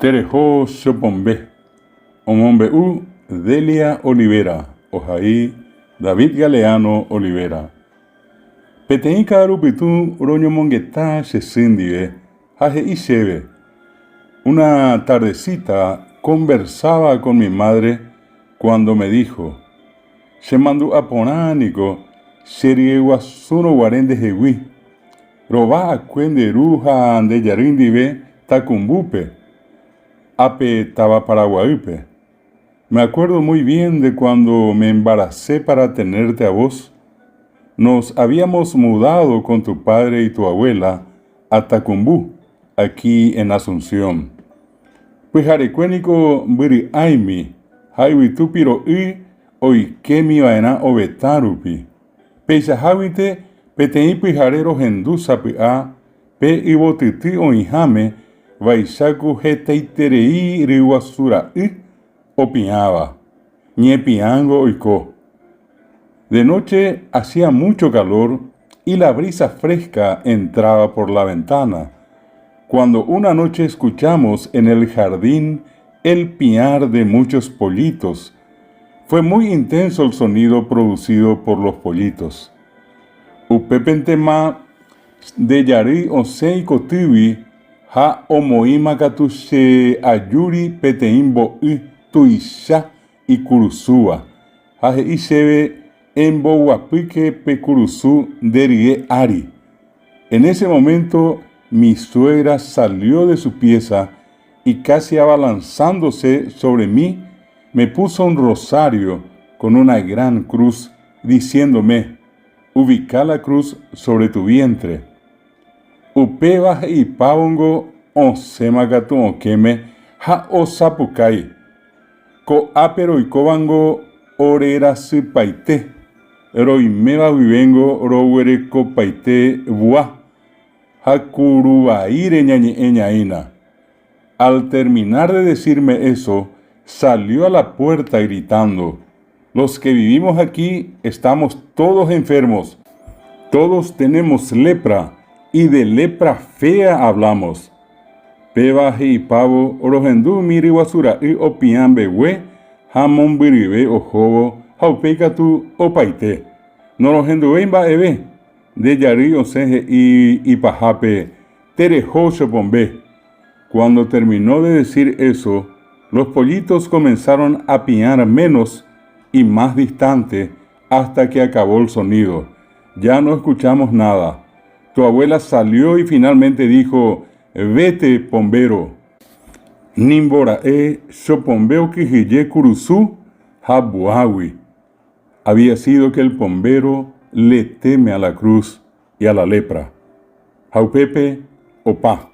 Tereho Chopombe, omombe'u Delia Olivera, ohai David Galeano Olivera. Peteĩ ka'arupytũ roñomongeta che sy ndive ha he'i chéve, Una tardecita conversaba con mi madre cuando me dijo, Chemandu'a porã niko che ryeguasúrõ guare ndehegui. Rova akue nde ru ha nde jarýi ndive Takumbúpe, ápe táva Paraguaýpe. Me acuerdo muy bien de cuando me embaracé para tenerte a vos. Nos habíamos mudado con tu padre y tu abuela a Tacumbú, aquí en Asunción. Pyharekue niko mbyry'áimi ha yvytu piro'y oikémi va'erã ovetã rupi. Peichaháguinte peteĩ pyhare rohendu sapy'a pe yvotyty oĩháme vaicha ku hetaiterei ryguasura'y opiãva. Ñepiãngo oiko. De noche hacía mucho calor y la brisa fresca entraba por la ventana. Cuando una noche escuchamos en el jardín el piar de muchos pollitos, fue muy intenso el sonido producido por los pollitos. Upépentema nde jarýi osẽ ikotýgui ha omoĩma katu che ajúri peteĩ mbo'y tuicha ikurusúva, ha he'i chéve emboguapýke pe kurusu nde rye ári. En ese momento mi suegra salió de su pieza y casi abalanzándose sobre mí me puso un rosario con una gran cruz diciéndome, Ubica la cruz sobre tu vientre. Upéva he'ipávongo osẽma katu okẽme ha osapukái, Ko'ápe roikóvango orerasypaite, roiméva guivéngo roguerekopaite vua, ha kuru vaíre ñañe'ẽ ñaína. Al terminar de decirme eso, salió a la puerta gritando, Los que vivimos aquí estamos todos enfermos, todos tenemos lepra y de lepra fea hablamos. Péva he'ipávo rohendu umi ryguasura'y opiã mbegue ha mombyryve ohóvo ha upéi katu opaite. Norohenduvéi mba'eve. Nde jarýi osẽ he'i ipahápe, Tereho chopombe. Cuando terminó de decir eso, los pollitos comenzaron a piar menos y más distante hasta que acabó el sonido. Ya no escuchamos nada. Tu abuela salió y finalmente dijo, Vete, pombero. Nimbora'e chopombe okyhyje kurusu ha buágui. Había sido que el pombero le teme a la cruz y a la lepra. Ha upépe opa.